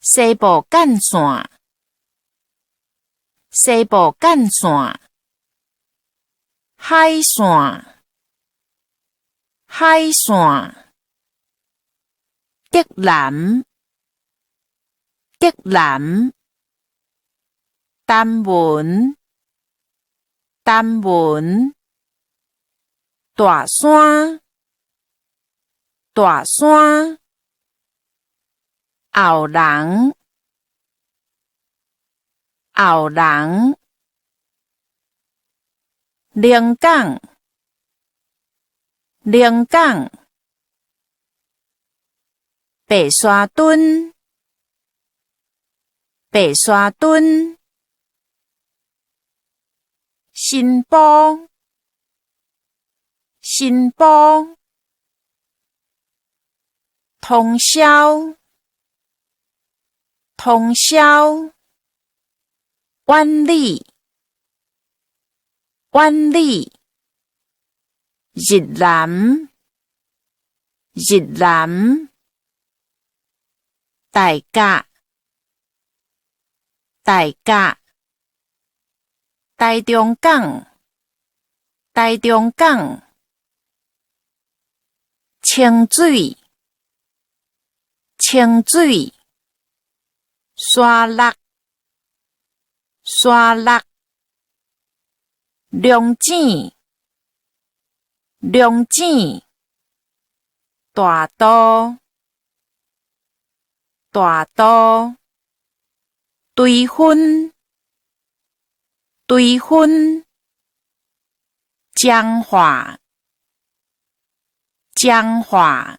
西部干線，西部干線，海線，海線，竹南，竹南，丹文，丹文，大山，大山，後人，後人，龍港，龍港，白沙墩，白沙墩，新埔，新埔，通霄，通霄，苑裡，苑裡，日南，日南，大甲，大甲，台中港，台中港，清水，清水，沙鹿，沙鹿，龍井，龍井，大肚，大肚，追分，追分，彰化，彰化。